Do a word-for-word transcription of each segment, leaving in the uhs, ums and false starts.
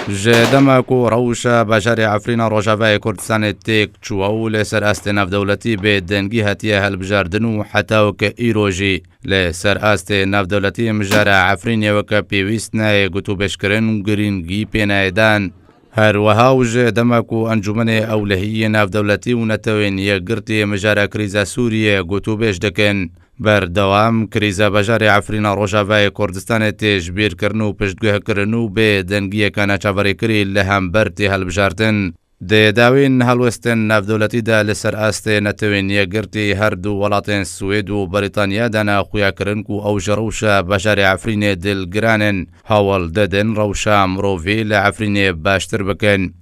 Ji dema ku rewşa bajarê Efrîna Rojavayê Kurdistanê têk çûwe û li ser astê navdewletî bê dengî hatiye hilbijardin û heta weke îro jî li ser astê navdewletî mijara Efrînê weke pêwîst nayê gotûbêjkirin û girîngî pê nayê dan. Her wiha û ji dema ku Encûmenê Ewlehiyê Navdewletî û Netewên Yekgirtî mijara krîza Sûriyê gotûbêj dikin, berdewam krîza bajarê Efrîna Rojavayê Kurdistanê tê ji bîr kirin û piştguhkirin û bê dengiyeke neçaverêkirî li hember tê hilbijartin. Di dawîn helwestên navdewletî de li ser astê Netewên Yekgirtî her du welatên Swêd û Brîtanya dane xuyakirin ku ew ji rewşa bajarê Efrînê dilgiran in, hewl didin rewşa mirovî li Efrînê baştir bikin.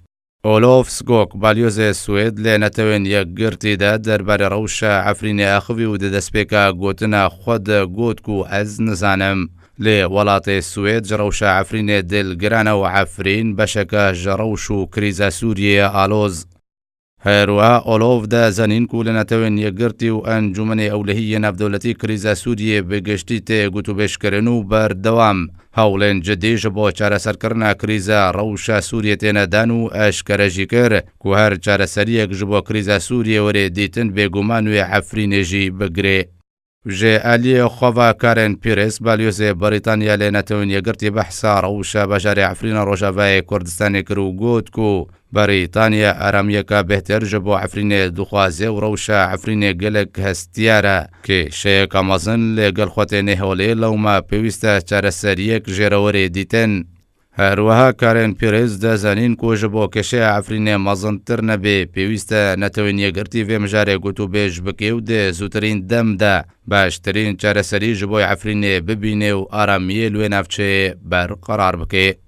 Olof Skog, balyozê Swêd li Netewên Yekgirtî de derbarê rewşa Efrînê axivî û di destpêka gotina xwe de got ku ez nizanim. Lê welatê Swêd ji rewşa Efrînê dilgiran e û Efrîn beşeke ji rewş û krîza Sûriyê ye aloz. Her wiha Olof da zanîn ku li Netewên Yekgirtî û Encûmenê Ewlehî yê Navdewletî krîza Sûriyê bi giştî tê gotûbêjkirin û berdewam hewlên cidî ji bo çareserkirina krîza rewşa Sûriyê têne dan û eşkere jî kir ku her çareseriyek ji bo krîza Sûriyê were dîtin bêguman wê Efrînê jî bigirê. Ji aliyê xwe ve Karen Pires, balyozê Brîtanya li Netewên Yekgirtî behsa rewşa bajarê Efrîna Rojavayê Kurdistanê kir û got ku Brîtanya aramiyeke bêhtir ji bo Efrînê dixwaze û rewşa Efrînê gelek hestiyar e. Kêşeyeke mezin li gel xwe têne holê, lewma pêwîst e çareseriyek jê re were dîtin. Her wiha Karen Pires da zanîn ku ji bo kêşeya Efrînê mezintir nebe, pêwîst e Netewên Yekgirtî vê mijarê gotûbêj bike û di zûtirîn dem de baştirîn çareserî ji bo Efrînê bibîne û aramiyê li wê navçeyê berqerar bike.